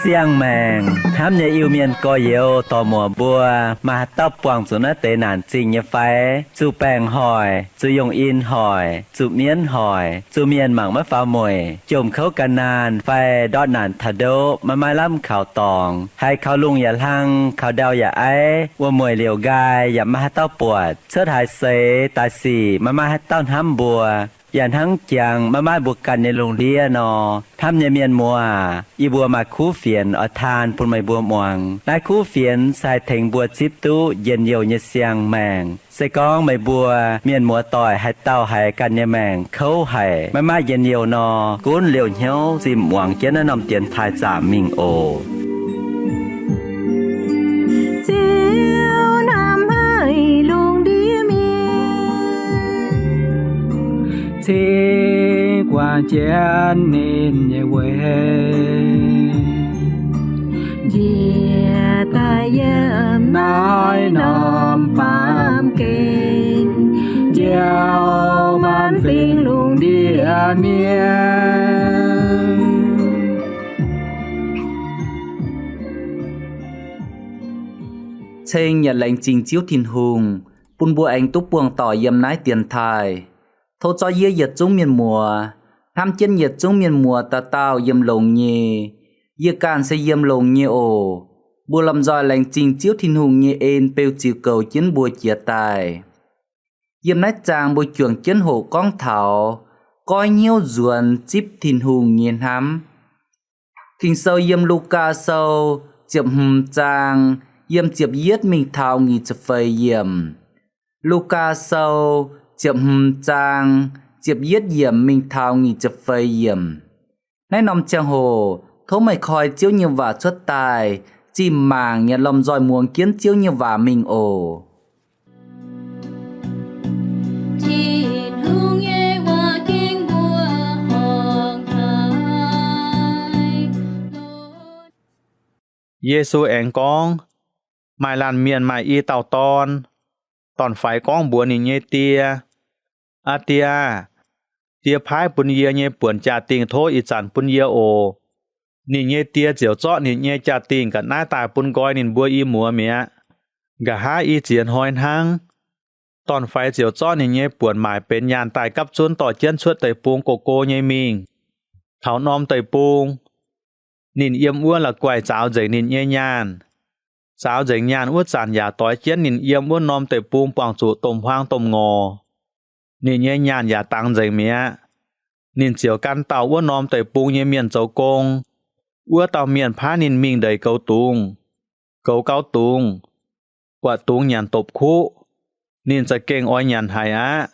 Siang-maengc hnamv nyei Iu-Mienh gorx-youz dorc-muoc mbuo, maaih haaix dauh buangh zuqc naaiv deix naanc zingh nyei fai? Zuqc baengc hoic, zuqc yongh in hoic, zuqc mienv hoic, zuqc mienh mangc maiv faaux mueic, jomc kouv gan naanh fai ndortv naanc taux ndoqv maiv maaih lamh kaux dorngx, haiz kaux lungh yaac hlang, kaux ndau yaac aiv, wuom-mueic liouc nqaai yaac maiv maaih haaix dauh buatc, cuotv haaix seix daaih sic maiv maaih haaix dauh hnamv mbuo, yaac hnangv jangx maiv maaih mbuo ganh nyei lungh ndiev nor, hnamv nyei mienh muoz, yie mbuo maaih kuv fienx oix taan bun meih mbuo muangx. Naaiv kuv fienx se haih tengx mbuo zipv duqv njien-youh nyei siang-maengc. Se gorngv meih mbuo mienh muoz-doic haaix dauh haiz ganh nyei maengc kouv haic, maiv maaih njien-youh nor, gunv liouh hnyouv zinh muangx jienv naaiv norm dienx taaih zaamc mingh oc. Ziouv hnamv haic lungh ndiev mienh, cingx guangc jienv ninh nyei weic, njiec daaih yiem naaiv norm baamh gen, njoux maanc fingx lungh ndiev mienh. Ceng yaac laengz zingh Ziouv Tin-Hungh bun mbuo aengx duqv buangh doic yiem naaiv dienx taaih. Tov zorqv yie yietc zungv mienh muoz, hnamv jienv yietc zungv mienh muoz dauh dauh yiem longx nyei. Yie ganh se yiem longx nyei oc. Mbuo lomh nzoih laengz zingh Ziouv Tin-Hungh nyei en beu ziux goux jienv mbuo jiex daaih. Yiem naaiv zaang mbuo juangc jienv hoqc gorngv taux goiv hnyouv nzuonx zipv Tin-Hungh nyei hnamv. Ging-Sou yiem Lugaa Sou ziepc hmz zaang, yiem ziepc yietv mingh taux nyic ziepc feix yiemc. Lugaa Sou ziepc hmz zaang, ziepc yietv yiemc mingh taux nyic ziepc feix yiemc. Naaiv norm ziangh hoc tov meih koi Ziouv nyei waac cuotv daaih, zinh mangc yaac lomh nzoih muangx jienv Ziouv nyei waac mingh oc. Tin-Hungh nyei waac ging mbuo ong-taaix. Yesu aengx gorngv, maaih laanh mienh maaih i dauh dorn. Dorn-faix gorngv mbuox ninh nyei die, Aa Die aah! Die paaiv bun yie nyei buonc jaa-dingh tov ih zanc bun yie oc. Ninh nyei die ziouc zorqv ninh nyei jaa-dingh ga'naaiv daaih bun nqoi ninh mbuo i muoz mi'aqv. Nqa'haav i ziex hnoi hnangv, dorn-faix ziouc zorqv ninh nyei buonc maaic benx nyaanh daaih gapv zunv dorh jienv cuotv deic-bung go-go nyei mingh. Taux norm deic-bung, ninh yiem wuov la'guaih zaaux nzengc ninh nyei nyaanh. Zaaux nzengc nyaanh wuov zanc yaac doix jienv ninh yiem wuov norm deic-bung buangh zuqc domh huaang domh ngorc. Ninh nyei nyaanh yaac dangx nzengc mi'aqv. Ninh ziouc gan dauh wuov norm deic-bung nyei mienh zoux gong. Wuov dauh mienh paaiv ninh mingh ndeic goux dungz. Goux gau dungz, buatc dungz nyanc dopc kuqv, ninh za'gengh oix nyanc haic aqv.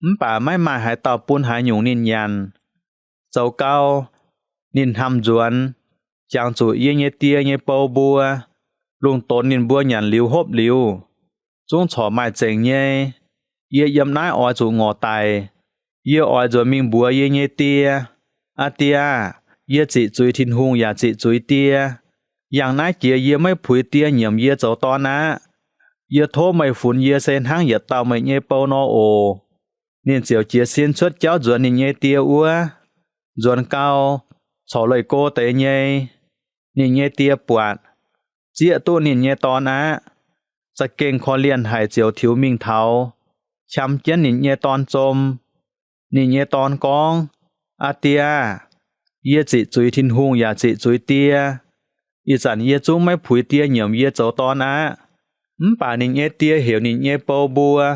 Mv baac maiv maaih haaix dauh bun haaix nyungc ninh nyanc. Zoux gau, ninh hnamv nzuonx, Jangx zuqc yie nyei die nyei bou mbuo, lungh donx ninh mbuo nyanc liuz hopv liuz, zungv corc maaih zengc nyei. Yie yiem naaiv oix zuqc ngorc daic. Yie oix nzuonx mingh mbuox yie nyei die, Aa Die aah! Yie ziqc zuiz Tin-Hungh yaac ziqc zuiz die. Yangh naaiv jiex yie maiv puix die nyiemc yie zoux dorn aqv. Yie tov meih funx yie se hnangv yietc dauh meih nyei bou nor oc. Ninh ziouc jiez sin cuotv jauv nzuonx ninh nyei die wuov. Nzuonx gau, corc leih go deix nyei. Ninh nyei die buatc, zieqv duqv ninh nyei dorn aqv. Za'gengh korv-lienh haic ziouc tiux mingh taux, qam jienv ninh nyei dorn zom. Ninh nyei dorn gorngv, Aa Die aah! Yie ziqc zuiz Tin-Hungh yaac ziqc zuiz die. Ih zanc yie zungv maiv puix die nyiemc yie zoux dorn aqv. Mv baac ninh nyei die heuc ninh nyei bou mbuo,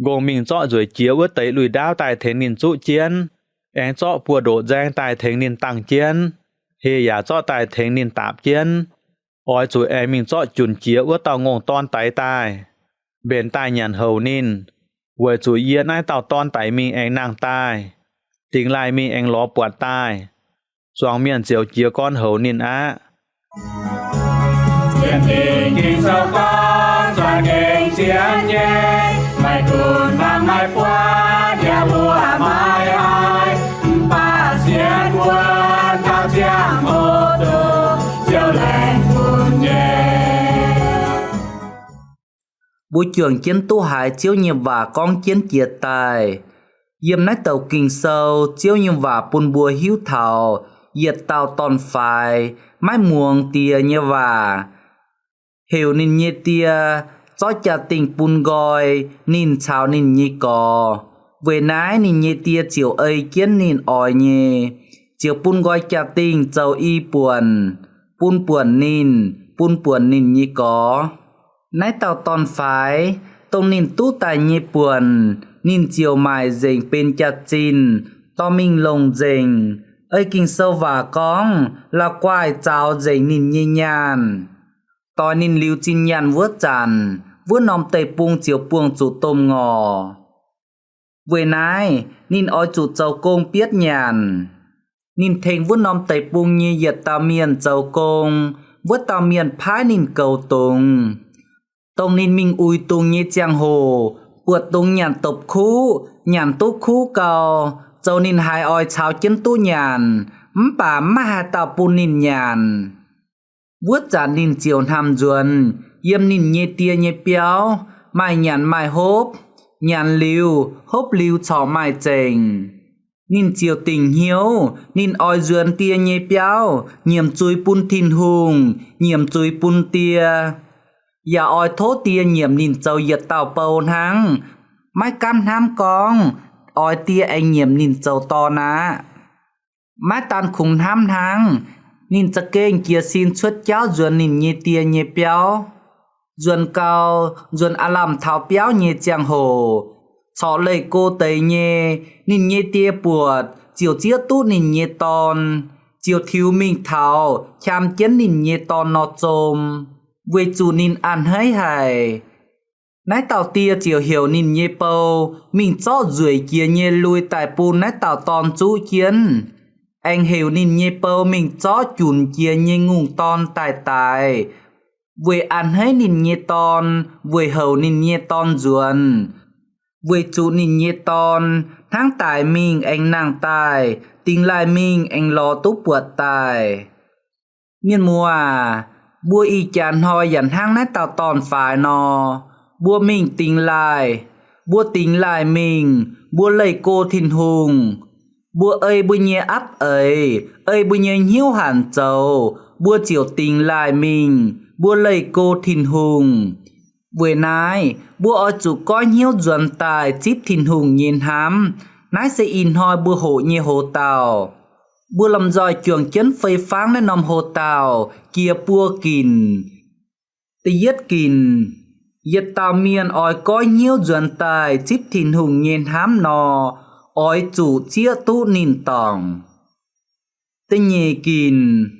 Ngongh mingh zorqv nzueic jiex wuov deix lui-ndaauv daaih tengx ninh zuqv jienv, aengx zorqv buoz-ndoqv nzaeng daaih tengx ninh dangh jienv, heh yaac zorqv daaih tengx ninh daapc jienv. Oix zuqc aengx mingh zorqv junc jiex wuov dauh ngongh dorn daix daaih, mbenc daaih nyanc houc ninh, weic zuqc yie naaiv dauh dorn daix mingh aengx nangh daaih, dingx laih mingh aengx lorz buatc daaih. Zuangx mienh ziouc jiez gorn houc ninh aqv. Sienx Ging-Sou gorngv za'gengh sienx nyei, maiv gunv hmuangx maiv buatc, yaac mbuo maiv haih, mv baac sienx wuonv taux ziangh hoc dongh Mbuo juangc jienv duqv haiz Ziouv nyei waac gorngv jienv jiex daaih. Yiem naaiv douc Ging-Sou, Ziouv nyei waac bun mbuo hiuv taux yietc dauh dorn-faix maiv muangx die nyei waac, heuc ninh nyei die zorqv jaa-dingh bun nqoi ninh caux ninh nyei gorx. Weic naaiv ninh nyei die ziouc ei jienv ninh oix nyei, ziouc bun nqoi jaa-dingh zoux i buonc, bun buonc ninh, bun buonc ninh nyei gorx. Naaiv dauh dorn-faix, dongh ninh duqv daaih nyei buonc, ninh ziouc maaic nzengc benx jaax-zinh, dorh mingh longc nzengc. Ei Ging-Sou waac gorngv, la'guaih zaux nzengc ninh nyei nyaanh. Doix ninh liuz zinh nyaanh wuov zanc, wuov norm deic-bung ziouc buangh zuqc domh ngorc. Weic naaiv ninh oix zuqc zoux gong bietv nyanc. Ninh tengx wuov norm deic-bung nyei yietc dauh mienh zoux gong, wuov dauh mienh paaiv ninh goux dungz. Dongh ninh mingh uix dungz nyei ziangh hoc, buatc dungz nyanc dopc kuv, nyanc duqv kuv gau, zoux ninh haiz oix caux jienv duqv nyanc, mv baac maiv maaih haaix dauh bun ninh nyanc. Wuov zanc ninh ziouc hnamv nzuonx yiem ninh nyei die nyei biauv, maaih nyanc maaih hopv, nyanc liuz hopv liuz corc maaih zengc. Ninh ziouc dingc hnyouv ninh oix nzuonx die nyei biauv, nyiemc zuiz bun Tin-Hungh, nyiemc zuiz bun die, yaac oix tov die nyiemc ninh zoux yietc dauh bou hnangv, maiv gaamv hnamv gorngv oix die aengx nyiemc ninh zoux dorn aqv. Maiv daan kungx hnamv hnangv, ninh za'gengh jiez sin cuotv jauv nzuonx ninh nyei die nyei biauv. Nzuonx gau, nzuonx aav lamh taux biauv nyei ziangh hoc, corc leih go deix nyei, ninh nyei die buatc ziouc zieqv duqv ninh nyei dorn, ziouc tiux mingh taux qam jienv ninh nyei dorn nor zom, weic zuqc ninh a'hneiv haic. Naaiv dauh die ziouc heuc ninh nyei bou mingh zorqv nzueic jiex nyei lui daaih bun naaiv dauh dorn zuqv jienv, aengx heuc ninh nyei bou mingh zorqv junc jiex nyei ngongh dorn daaih daix, weic a'hneiv ninh nyei dorn, weic houc ninh nyei dorn nzuonx, weic zuqc ninh nyei dorn hnangv daic mingh aengx nangh daaih, dingx laaih mingh aengx lorz duqv buatc daaih. Mienh muoz aac, mbuo ih jaax hnoi yaac hnangv naaiv dauh dorn-faix nor, mbuo mingh dingx laaih, mbuo dingx laaih mingh, mbuo leih go Tin-Hungh. Mbuo ei mbuo nyei apv eix, ei mbuo nyei hnyouv hanc zoux, mbuo ziouc dingx laaih mingh, mbuo leih go Tin-Hungh. Weic naaiv mbuo oix zuqc goiv hnyouv nzuonx daaih zipv Tin-Hungh nyei hnamv. Naaiv se ih hnoi mbuo hoqc nyei hoz dauh. Mbuo lomh nzoih juangc jienv fei fangv naaiv norm hoz dauh jiex buo ginc. Da'yietv ginc, yietc dauh mienh oix goiv hnyouv nzuonx daaih zipv Tin-Hungh nyei hnamv nor, oix zuqc zieqv duqv ninh dorngc. Da'nyeic ginc,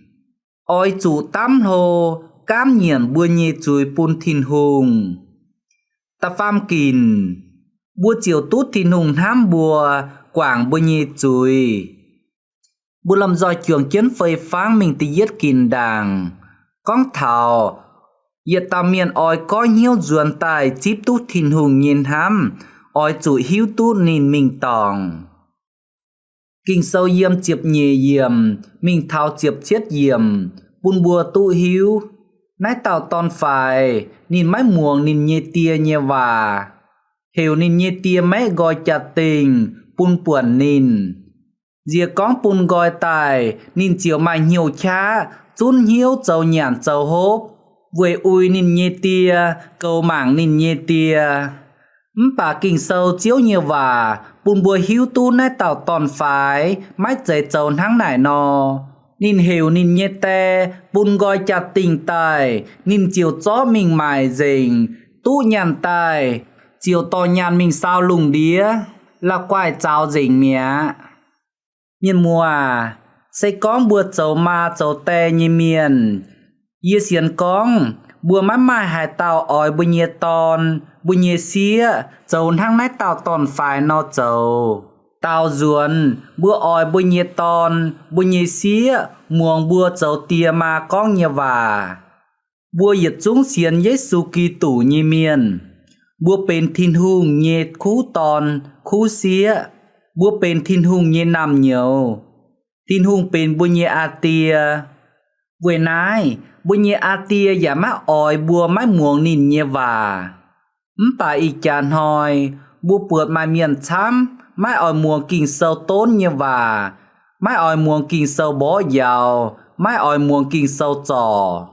oix zuqc damv hlo gaamv nyiemc mbuo nyei zuiz bun Tin-Hungh. Da'faam ginc, mbuo ziouc duqv Tin-Hungh hnamv mbuo, guangc mbuo nyei zuiz. Mbuo lomh nzoih juangc jienv fei fangv mingh da'yietv ginc ndaangc, gorngv taux yietc dauh mienh oix goiv hnyouv nzuonx daaih zipv duqv Tin-Hungh nyei hnamv, oix zuqc hiuv duqv ninh mingh dorngc. Ging-Sou yiem ziepc nyeic yiemc mingh taux ziepc cietv yiemc bun mbuo duqv hiuv, naaiv dauh dorn-faix ninh maiv muangx ninh nyei die nyei waac, heuc ninh nyei die maeqv nqoi jaa-dingh bun buonc ninh. Nziex gorngv bun nqoi daaih, ninh ziouc maaih hnyouv qaqv zunv hnyouv zoux nyanc zoux hopv, weic uix ninh nyei die, goux mangc ninh nyei die. Mv baac Ging-Sou Ziouv nyei waac bun mbuo hiuv duqv naaiv dauh dorn-faix maiv zeiz zoux hnangv naaic nor. Ninh heuc ninh nyei die bun nqoi jaa-dingh daaih, ninh ziouc zorqv mingh maaic nzengc, duqv nyaanh daaih, ziouc dorh nyaanh mingh saau lungh ndiev, la'guaih zaux nzengc mi'aqv. Mienh muoz aac, se gorngv mbuo zoux maa zoux die nyei mienh, yie sienx gorngv mbuo maiv maaih haaix dauh oix mbuo nyei dorn, mbuo nyei sieqv zoux hnangv naaiv dauh dorn-faix nor zoux. Daaux nzuonx mbuo oix mbuo nyei dorn, mbuo nyei sieqv muangx mbuo zoux die maa gorngv nyei waac. Mbuo yietc zungv sienx Yesu Giduc nyei mienh. Mbuo benx Tin-Hungh nyei kuv dorn, kuv sieqv. Mbuo benx Tin-Hungh nyei naamh nyouz. Tin-Hungh benx mbuo nyei Aa Die. Weic naaiv, mbuo nyei Aa Die yaac maiv oix mbuo maiv muangx ninh nyei waac. Mv baac ih jaax hnoi mbuo buatc maaih mienh camv maiv oix muangx Ging-Sou donv nyei waac, maiv oix muangx Ging-Sou mborqv njaaux, maiv oix muangx Ging-Sou zorc,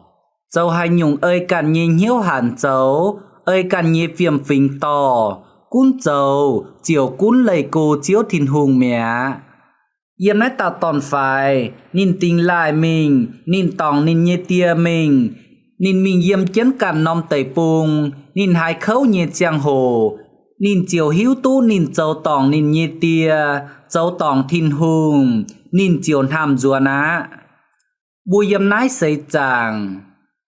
zoux haaix nyungc ei ganh nyei hnyouv hanc zoux, ei ganh nyei fiem-fingx dorh, gunv zoux ziouc gunv leih go Ziouv Tin-Hungh mi'aqv. Yiem naaiv dauh dorn-faix, ninh dingx laaih mingh, ninh dorngc ninh nyei die mingh. Ninh mingh yiem jienv ganh norm deic-bung, ninh haiz kouv nyei ziangh hoc, ninh ziouc hiuv duqv ninh zoux dorngc ninh nyei die, zoux dorngc Tin-Hungh, ninh ziouc hnamv nzuonx aqv. Mbuo yiem naaiv seix zaangc,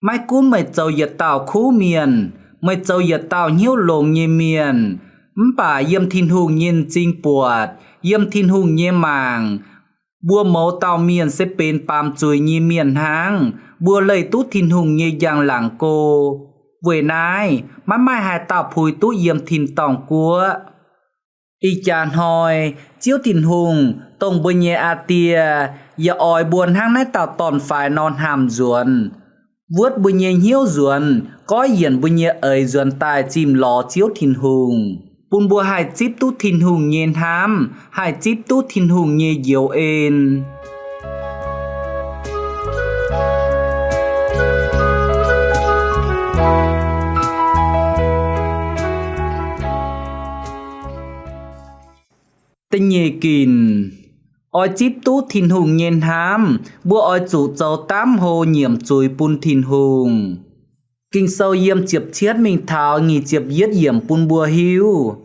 maiv gunv meih zoux yietc dauh kuv mienh, meih zoux yietc dauh hnyouv longx nyei mienh, mv baac yiem Tin-Hungh nyei m'zing buatc, yiem Tin-Hungh nyei mangc, mbuo mouz dauh mienh se benx baamz zuiz nyei mienh hnangv. Mbuo leih duqv Tin-Hungh nyei njang-laangc go. Weic naaiv maiv maaih haaix dauh puix duqv yiem tin-dorngh guoqv. Ih jaax hnoi, Ziouv Tin-Hungh, dongh mbuo nyei Aa Die, yaac oix mbuo hnangv naaiv dauh dorn-faix nor hnamv nzuonx, wuotv mbuo nyei hnyouv nzuonx, goiv yienc mbuo nyei eix nzuonx daaih zimh lorz Ziouv Tin-Hungh, bun mbuo haih zipv duqv Tin-Hungh nyei hnamv, haih zipv duqv Tin-Hungh nyei njoux en. Da'nyeic ginc, oix zipv duqv Tin-Hungh nyei hnamv, mbuo oix zuqc zoux daamv hlo nyiemc zuiz bun Tin-Hungh. Ging-Sou yiem ziepc cietv mingh taux nyic ziepc yietv yiemc bun mbuo hiuv,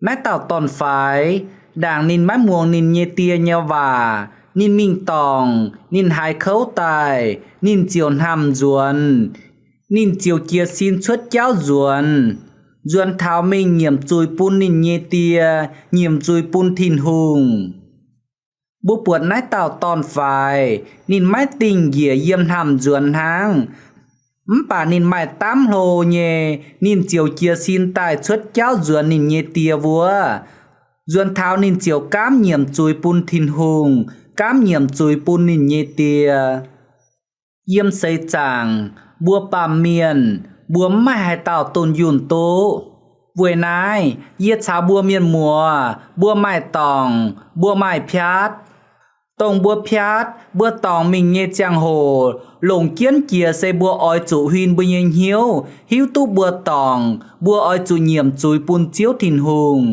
naaiv dauh dorn-faix, ndaangc ninh maiv muangx ninh nyei die nyei waac, ninh mingh dorngc, ninh haiz kouv daaih, ninh ziouc hnamv nzuonx. Ninh ziouc jiez sin cuotv jauv nzuonx, nzuonx taux mingh nyiemc zuiz bun ninh nyei die, nyiemc zuiz bun Tin-Hungh. Mbuo buatc naaiv dauh dorn-faix, ninh maiv dingh njiec yiem hnamv nzuonx hnangv, mv baac ninh maaih daamv hlo nyei, ninh ziouc jiez sin daaih cuotv jauv nzuonx ninh nyei die wuov, nzuonx taux ninh ziouc gaamv nyiemc zuiz bun Tin-Hungh, gaamv nyiemc zuiz bun ninh nyei die. Yiem seix zaangc, mbuo baamh mienh, mbuo mv maaih haaix dauh dunh yunh duqv. Weic naaiv, yie caux mbuo mienh muoz, mbuo maaih dorngc, mbuo maaih piaatv. Dongh mbuo piaatv, mbuo dorngc mingh nyei ziangh hoc, longc jienv jiex se mbuo oix zuqc huin mbuo nyei hnyouv hiuv duqv mbuo dorngc, mbuo oix zuqc nyiemc zuiz bun Ziouv Tin-Hungh.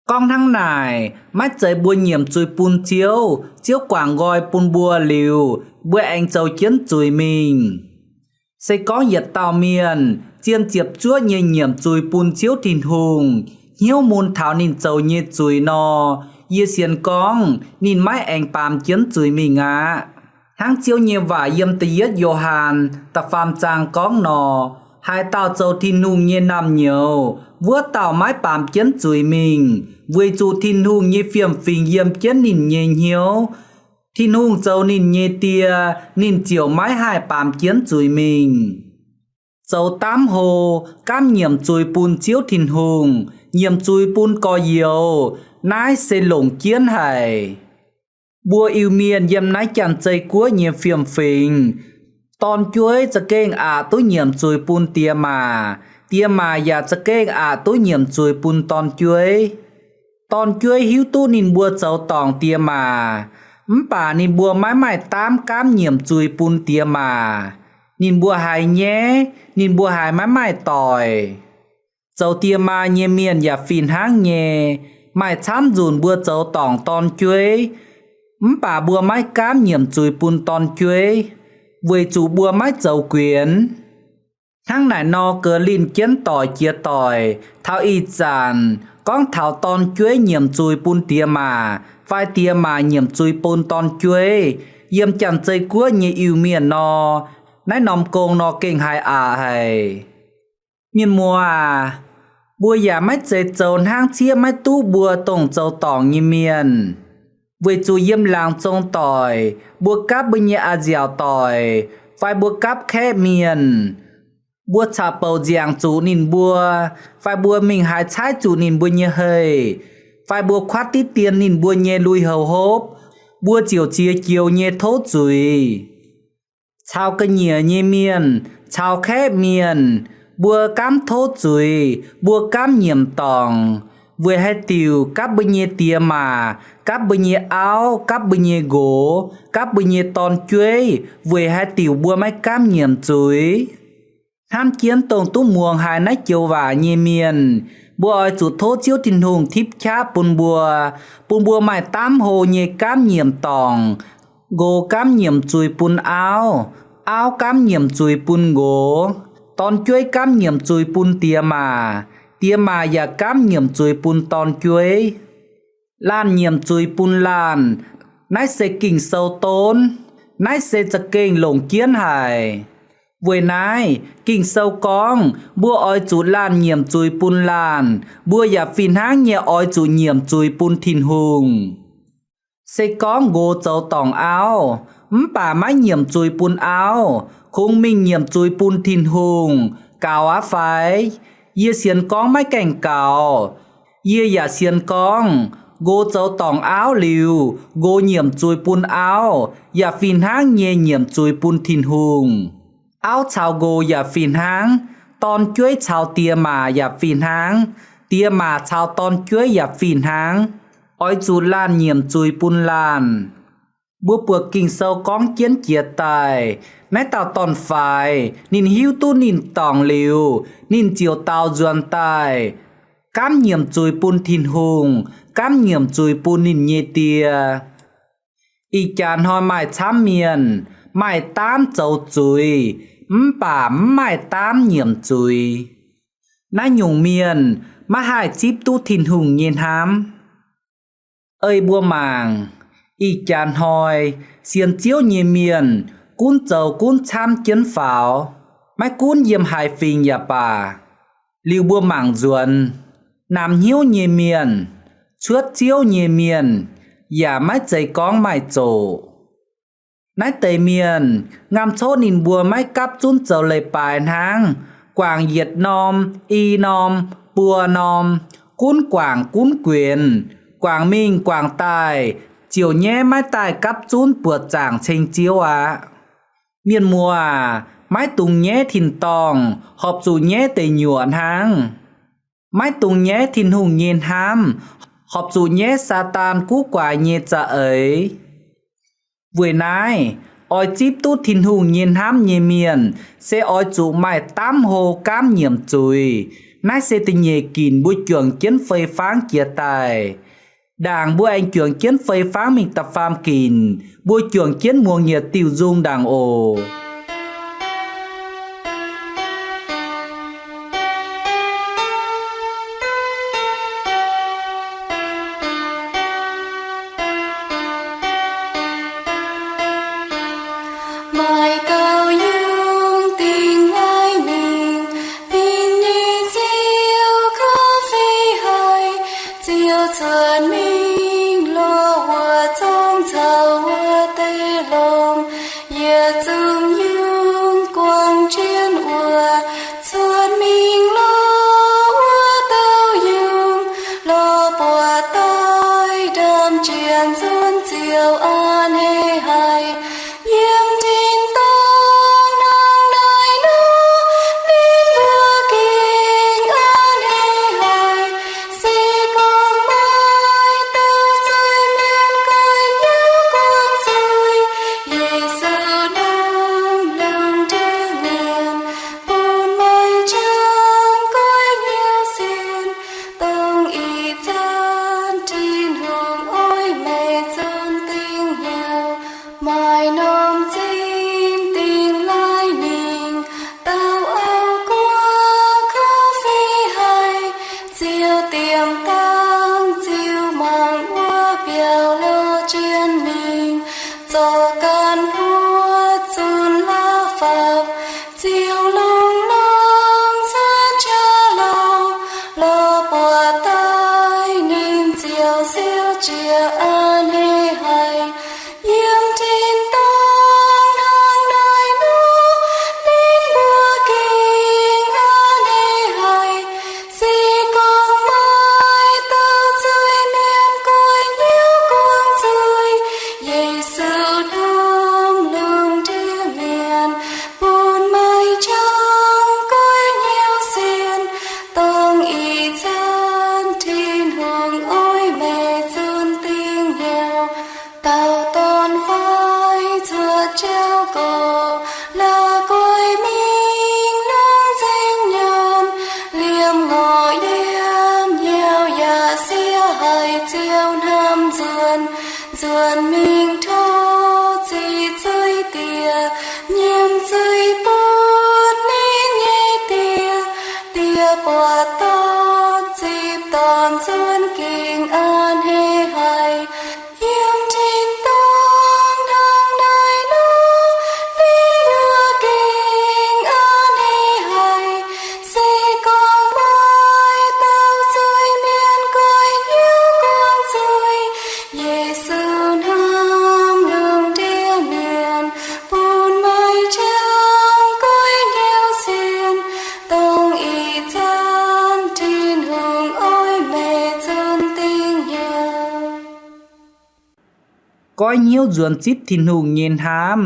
Gorngv hnangv naaic, maiv zeiz mbuo nyiemc zuiz bun Ziouv, Ziouv guangc nqoi bun mbuo liuz, mbuo aengx zoux jienv zuiz mingh. Se gorngv yietc dauh mienh zien ziepc zuoqv nyei nyiemc zuiz bun Ziouv Tin-Hungh, hnyouv mun taux ninh zoux nyei zuiz nor, yie sienx gorngv ninh maiv aengx baamz jienv zuiz mingh aqv. Hnangv Ziouv nyei waac yiem da'yietv Yo^han da'faam zaang gorngv nor, haaix dauh zoux Tin-Hungh nyei naamh nyouz, wuov dauh maiv baamz jienv zuiz mingh, weic zuqc Tin-Hungh nyei fiem-fingx yiem jienv ninh nyei hnyouv. Tin-Hungh zoux ninh nyei Die, ninh ziouc maiv haih baamz jienv zuiz mingh. Zoux daamv hlo, gaamv nyiemc zuiz bun Ziouv Tin-Hungh, nyiemc zuiz bun gorx-youz, naaiv se longc jienv haic. Mbuo Iu-Mienh yiem naaiv Janx-Zei Guoqv nyei fiem-fingx, dorn-jueiv za'gengh aqc duqv nyiemc zuiz bun diex maac, diex maac yaac za'gengh aqc duqv nyiemc zuiz bun dorn-jueiv. Dorn-jueiv hiuv duqv ninh mbuo zoux dorngc diex maac, mv baac ninh mbuo maiv maaih daamv gaamv nyiemc zuiz bun diex maac. Ninh mbuo haiz nyaiv, ninh mbuo haiz maiv maaih doic. Zoux diex maa nyei mienh yaac fih hnangv nyei. Maaih camv nzunc mbuo zoux dorngc dorn-jueiv, mv baac mbuo maiv gaamv nyiemc zuiz bun dorn-jueiv, weic zuqc mbuo maiv zoux guenx. Hnangv naaic nor, ga'lin jienv doic jiex doic, taux ih zanc gorngv taux dorn-jueiv nyiemc zuiz bun diex maac fai diex maac nyiemc zuiz bun dorn-jueiv, yiem Janx-Zei Guoqv nyei Iu-Mienh nor, naaiv norm gong nor gengh haiz aqc haic. Mienh muoz aac, mbuo yaac maiv zeiz zoux hnangv cieqv maiv duqv mbuo dongh zoux dorngc nyei mienh. Weic zuqc yiem laangz zong doic, mbuo gapv mbuo nyei a'nziaauc doic, fai mbuo gapv kaeqv mienh, mbuo caqv-bouc nziangc zuqc ninh mbuo, fai mbuo mingh haaix caaiv zuqc ninh mbuo nyei heih, fai mbuo kuatv diqv dien ninh mbuo nyei lui-houx hopv, mbuo ziouc ziex joux nyei tov zuiz. Caux ga'nyiec nyei mienh, caux kaeqv mienh, Mbuo gaamv tov zuiz, mbuo gaamv nyiemc dorngc, weic haaix diuc gapv mbuo nyei diex maac, gapv mbuo nyei auv, gapv mbuo nyei nqox, gapv mbuo nyei dorn-jueiv, weic haaix diuc mbuo maiv gaamv nyiemc zuiz? Hnamv jienv dongh duqv muangx haiz naaiv joux waac nyei mienh, mbuo oix zuqc tov Ziouv Tin-Hungh tipv qaqv bun mbuo, bun mbuo maaih daamv hlo nyei gaamv nyiemc dorngc, nqox gaamv nyiemc zuiz bun auv, auv gaamv nyiemc zuiz bun nqox, dorn-jueiv gaamv nyiemc zuiz bun diex maac, diex maac yaac gaamv nyiemc zuiz bun dorn-jueiv. Laanh nyiemc zuiz bun laanh, naaiv se Ging-Sou donv. Naaiv se za'gengh longc jienv haic. Weic naaiv, Ging-Sou gorngv mbuo oix zuqc laanh nyiemc zuiz bun laanh, mbuo yaac fih hnangv nyei oix zuqc nyiemc zuiz bun Tin-Hungh. Se gorngv nqox zoux dorngc auv, mv baac maiv nyiemc zuiz bun auv, kungx mingh nyiemc zuiz bun Tin-Hungh, gaux aqv fai? Yie sienx gorngv maiv gaengh gaux. Yie yaac sienx gorngv, nqox zoux dorngc auv liuz, nqox nyiemc zuiz bun auv, yaac fih hnangv nyei nyiemc zuiz bun Tin-Hungh. Auv caux nqox yaac fih hnangv, dorn-jueiv caux diex maac yaac fih hnangv, diex maac caux dorn-jueiv yaac fih hnangv. Oix zuqc laanh nyiemc zuiz bun laanh. Mbuo buatc Ging-Sou gorngv jienv jiex daaih, naaiv dauh dorn-faix ninh hiuv duqv ninh dorngc liuz, ninh ziouc daaux nzuonx daaih, gaamv nyiemc zuiz bun Tin-Hungh, gaamv nyiemc zuiz bun ninh nyei die. Ih jaax hnoi maaih camv mienh maaih daamv zoux zuiz, mv baac mv maaih daamv nyiemc zuiz. Naaiv nyungc mienh maiv haih zipv duqv Tin-Hungh nyei hnamv. Ei mbuo mangc, ih jaax hnoi sienx Ziouv nyei mienh gunv zoux gunv camv jienv faaux, maiv gunv yiem haaix fingx yaac baac. Liuz mbuo mangc nzuonx, namx hnyouv nyei mienh, cuotv Ziouv nyei mienh, yaac maiv zeiz gorngv maaih zoqc. Naaiv deix mienh, ngamv coqv ninh mbuo maiv gapv zunv zoux leiz-baaix hnangv, guangc yietc norm, i norm, buo norm, gunv guangc gunv guenx, guangc mingh guangc daaih, ziouc nyaiv maiv daaih gapv zunv buoqc zaangc ceng Ziouv aqv. Mienh muoz aac, maiv dungx nyaiv tin-dorngh horpc zuqc nyaiv deic nyuoqc hnangv. Maiv dungx nyaiv Tin-Hungh nyei hnamv horpc zuqc nyaiv Saadaan guv guaaix nyei za'eix. Weic naaiv, oix zipv duqv Tin-Hungh nyei hnamv nyei mienh se oix zuqc maaih daamv hlo gaamv nyiemc zuiz. Naaiv se da'nyeic ginc mbuo juangc jienv fei fangv jiex daaih. Ndaangc mbuo aengx juangc jienv fei fangv mingh da'faam ginc, mbuo juangc jienv muangx yietc diuh nzung ndaangc oc. Maaih gauh yungz dingc naaiv mingh, ninh nyei Ziouv gorngv fih haic, Ziouv cuotv mingh lorz wuov zong caux wuov deix lomc, yietc zungv yungz guangc jienv wuov, cuotv mingh lorz wuov dauh yungz, lorz buatc doix ndamv jienv nzunc ziouc a'hneiv haic, yiem tin-dorngh buatc dorn zipv dorn nzuonx gengh a'hneiv haic. Yiem tin-dorngh hnangv naaiv nor, ninh mbuo gengh a'hneiv haic. Se gorngv maaih dauh zuiz-mienh goiv hnyouv guangc zuiz, Yesu hnamv lungh ndiev mienh, bun meih jangx goiv hnyouv sienx, dongh ih zanc Tin-Hungh oix meih zunh dingc hnyouv. Goiv hnyouv nzuonx zipv Tin-Hungh nyei hnamv.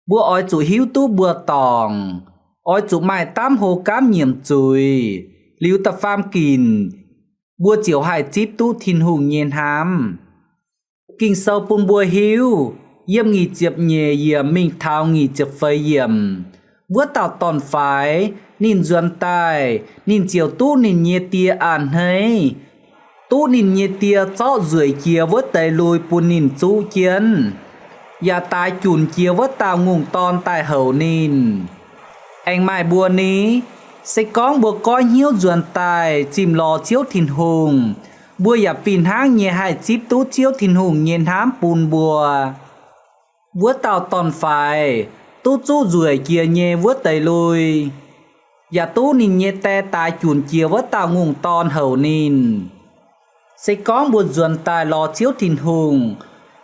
Mbuo oix zuqc hiuv duqv mbuo dorngc, oix zuqc maaih daamv hlo gaamv nyiemc zuiz, liuz da'faam ginc mbuo ziouc haih zipv duqv Tin-Hungh nyei hnamv. Ging-Sou bun mbuo hiuv, yiem nyic ziepc nyeic yiemc mingh taux nyic ziepc feix yiemc, wuov dauh dorn-faix ninh nzuonx daaih, ninh ziouc duqv ninh nyei die a'hneiv, duqv ninh nyei die zorqv nzueic jiex wuov deix lui bun ninh zuqv jienv, yaac daix junc jiex wuov dauh ngongh dorn daaih houc ninh. Aengx maaih mbuo ni, se gorngv mbuo goiv hnyouv nzuonx daaih zimh lorz Ziouv Tin-Hungh, mbuo yaac fih hnangv nyei haih zipv duqv Ziouv Tin-Hungh nyei hnamv bun mbuo. Wuov dauh dorn-faix duqv zuqv nzueic jiex nyei wuov deix lui, yaac duqv ninh nyei die daix junc jiex wuov dauh ngongh dorn houc ninh. Se gorngv mbuo nzuonx daaih lorz Ziouv Tin-Hungh,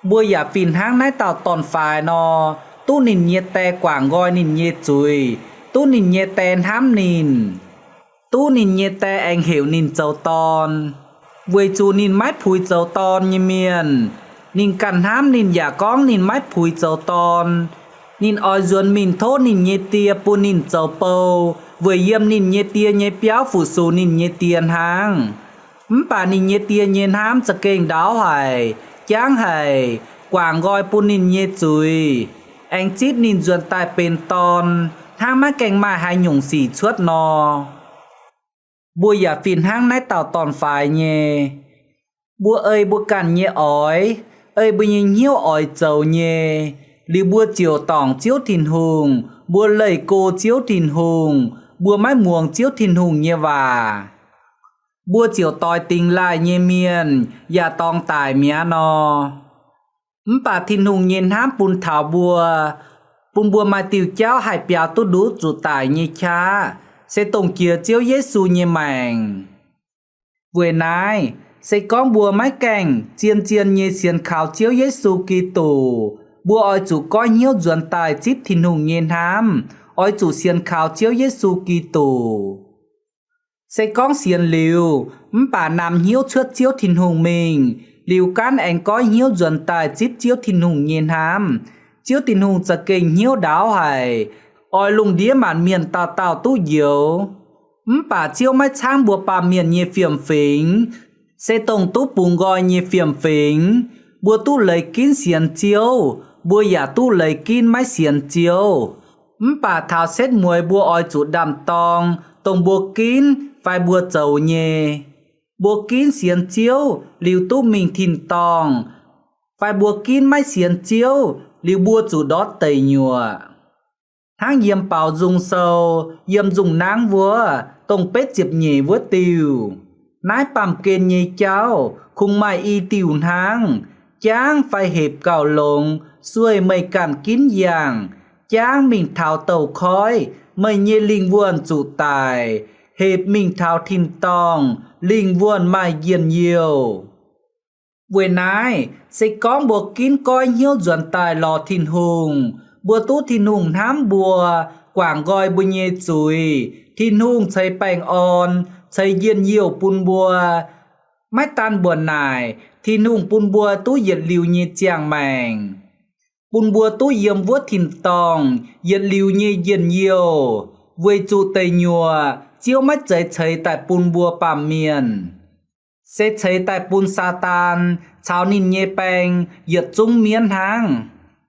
mbuo yaac fih hnangv naaiv dauh dorn-faix nor, duqv ninh nyei die guangc nqoi ninh nyei zuiz, duqv ninh nyei die hnamv ninh, duqv ninh nyei die aengx heuc ninh zoux dorn. Weic zuqc ninh maiv puix zoux dorn nyei mienh, ninh ganh hnamv ninh yaac gorngv ninh maiv puix zoux dorn. Ninh oix nzuonx mingh tov ninh nyei die bun ninh zoux bou, weic yiem ninh nyei die nyei biauv fu-sux ninh nyei die hnangv. Mv baac ninh nyei die nyei hnamv za'gengh ndaauv haic, jangv haic, guangc nqoi bun ninh nyei zuiz, aengx zipv ninh nzuonx daaih benx dorn, hnangv maiv gaengh maaih haaix nyungc sic cuotv nor. Mbuo yaac fih hnangv naaiv dauh dorn-faix nyei. Mbuo ei mbuo ganh nyei oix, ei mbuo nyei hnyouv oix zoux nyei, liuz mbuo ziouc dorngc Ziouv Tin-Hungh, mbuo leih go Ziouv Tin-Hungh, mbuo maiv muangx Ziouv Tin-Hungh nyei waac, mbuo ziouc doix dingx laaih nyei mienh yaac dorngx daic mi'aqv nor. Mv baac Tin-Hungh nyei hnamv bun taux mbuo, bun mbuo maaih diuh jauv haih biaux duqv nduqc zuqc daic nyei qaqv, se dongh jiex Ziouv Yesu nyei maengc. Weic naaiv, se gorngv mbuo maiv gaengh zien-zien nyei sienx kaux Ziouv Yesu Giduc, mbuo oix zuqc goiv hnyouv nzuonx daaih zipv Tin-Hungh nyei hnamv, oix zuqc sienx kaux Ziouv Yesu Giduc. Se gorngv sienx liuz mv baac namx hnyouv cuotv Ziouv Tin-Hungh mingh, liuz gaanv aengx goiv hnyouv nzuonx daaih zipv Ziouv Tin-Hungh nyei hnamv, Ziouv Tin-Hungh za'gengh hnyouv ndaauv haic, oix lungh ndiev maanc mienh dauh dauh duqv njoux. Mv baac Ziouv maiv caangv mbuo baamh mienh nyei fiem-fingx, se dongh duqv bungx nqoi nyei fiem-fingx. Mbuo duqv leiz ginv sienx Ziouv, mbuo yaac duqv leiz ginv maiv sienx Ziouv. Mv baac taux setv mueiz mbuo oix zuqc ndaam-dorng dongh mbuo ginv fai mbuo zoux nyei. Mbuo ginv sienx Ziouv liuz duqv mingh tin-dorngh, fai mbuo ginv maiv sienx Ziouv liuz mbuo zuqc ndortv deic-nyuoqc. Hnangv yiem Baaux Nzung Sou, yiem nzung nangv wuov, dongh betv ziepc nyeic wuov diuh, naaiv baamh gen nyei jauv kungx maaih i diuh hnangv. Jangv fai hepc gauh longx, sueih meih ganh ginv yangh. Jangv mingh taux douz-koiv, meih nyei lingh wuonh zuqc daic. Hepc mingh taux tin-dorngh, lingh wuonh maaih njien-youh. Weic naaiv, se gorngv mbuo ginv goiv hnyouv nzuonx daaih lorz Tin-Hungh, mbuo duqv Tin-Hungh hnamv mbuo, guangc nqoi mbuo nyei zuiz, Tin-Hungh ceix baengh orn, ceix njien-youh bun mbuo. Maiv daan mbuoqc naaic, Tin-Hungh bun mbuo duqv yietc liuz nyei ziangh maengc, bun mbuo duqv yiem wuov tin-dorngh yietc liuz nyei njien-youh, weic zuqc deic-nyuoqc Ziouv maiv zeiz ceix daaih bun mbuo baamh mienh, se ceix daaih bun Saadaan caux ninh nyei baeng yietc zungv mienv hnangv.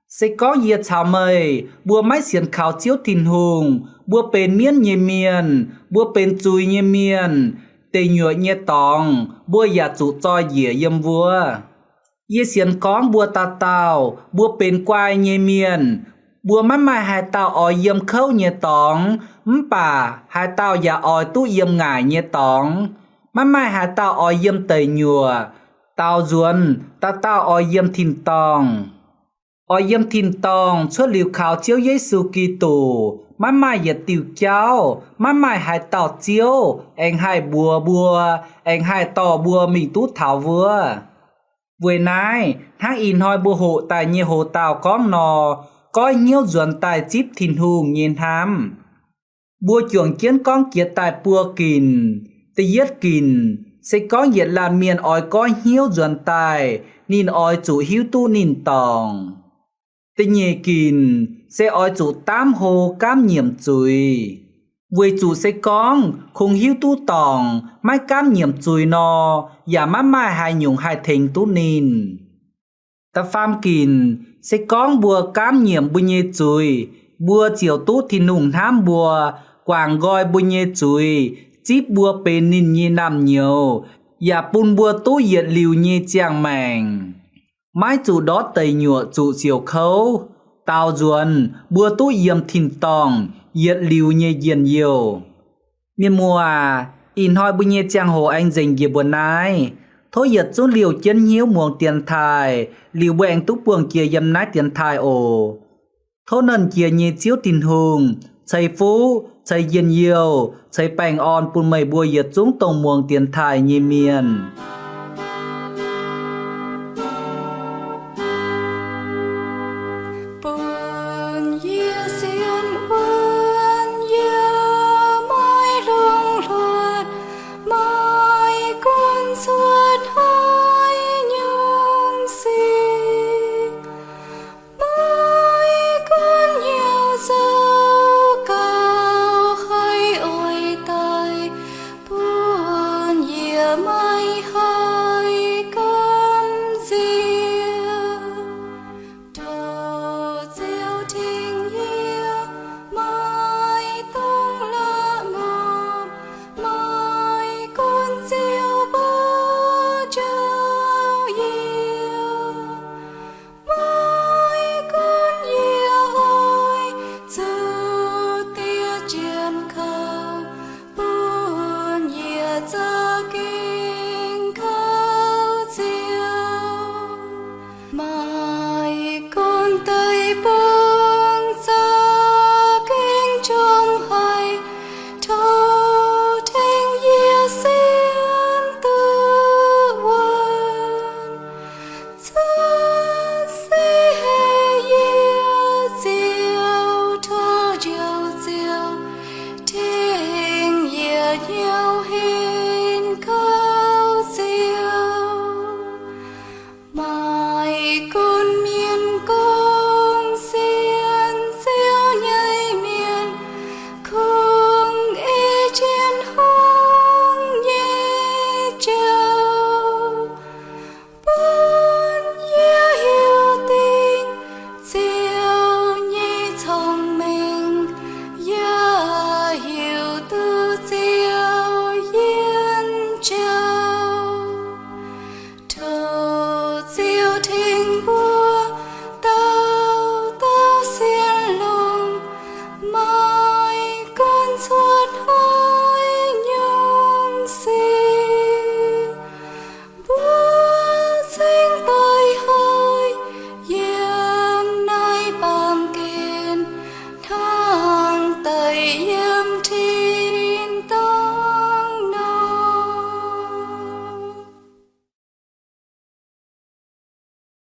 Se gorngv yie caux meih mbuo maiv sienx kaux Ziouv Tin-Hungh, mbuo benx mienv nyei mienh, mbuo benx zuiz nyei mienh, deic-nyuoqc nyei dorngx mbuo yaac zuqc zoi njiec yiem wuov. Yie sienx gorngv mbuo dauh dauh mbuo benx guai nyei mienh, Mbuo maiv maaih haaix dauh oix yiem kouv nyei dorngx, mv baac haaix dauh yaac oix duqv yiem ngaaic nyei dorngx. Maiv maaih haaix dauh oix yiem deic nyuoqc, daaux nzuonx dauh dauh oix yiem tin-dorngh. Oix yiem tin-dorngh cuotv liuz kaux Ziouv Yesu Giduc, maiv maaih yietc diuh jauv, maiv maaih haaix dauh Ziouv aengx haih mbuox mbuo, aengx haih dorh mbuo mingh duqv taux wuov. Weic naaiv, hnangv ih hnoi mbuo hoqc daaih nyei hoc-dauh gorngv nor, goiv hnyouv nzuonx daaih zipv Tin-Hungh nyei hnamv. Mbuo juangc jienv gorngv jiex daaih buo ginc. Da'yietv ginc, se gorngv yietc laanh mienh oix goiv hnyouv nzuonx daaih, ninh oix zuqc hiuv duqv ninh dorngc. Da'nyeic ginc, se oix zuqc daamv hlo gaamv nyiemc zuiz. Weic zuqc se gorngv kungx hiuv duqv dorngc, maiv gaamv nyiemc zuiz nor, yaac maiv maaih haaix nyungc haih tengx duqv ninh. Da'faam ginc, se gorngv mbuo gaamv nyiemc mbuo nyei zuiz, mbuo ziouc duqv Tin-Hungh hnamv mbuo, guangc nqoi mbuo nyei zuiz, zipv mbuo benx ninh nyei naamh nyouz, yaac bun mbuo duqv yietc liuz nyei ziangh maengc. Maiv zuqc ndortv deic nyuoqc zuqc siouc kouv. Daaux nzuonx mbuo duqv yiem tin-dorngh yietc liuz nyei njien-youh. Mienh muoz aac, ih hnoi mbuo nyei ziangh hoc aengx nzengc njiec mbuo naaiv. Tov yietc zungv liouh jienv hnyouv muangx dienx taaih, liuz mbuo aengx duqv buangh jiex yiem naaiv dienx taaih oc. Tov Nernh Jiex nyei Ziouv Tin-Hungh ceix fuqv, ceix njien-youh, ceix baengh orn bun meih mbuo yietc zungv dongh muangx dienx taaih nyei mienh.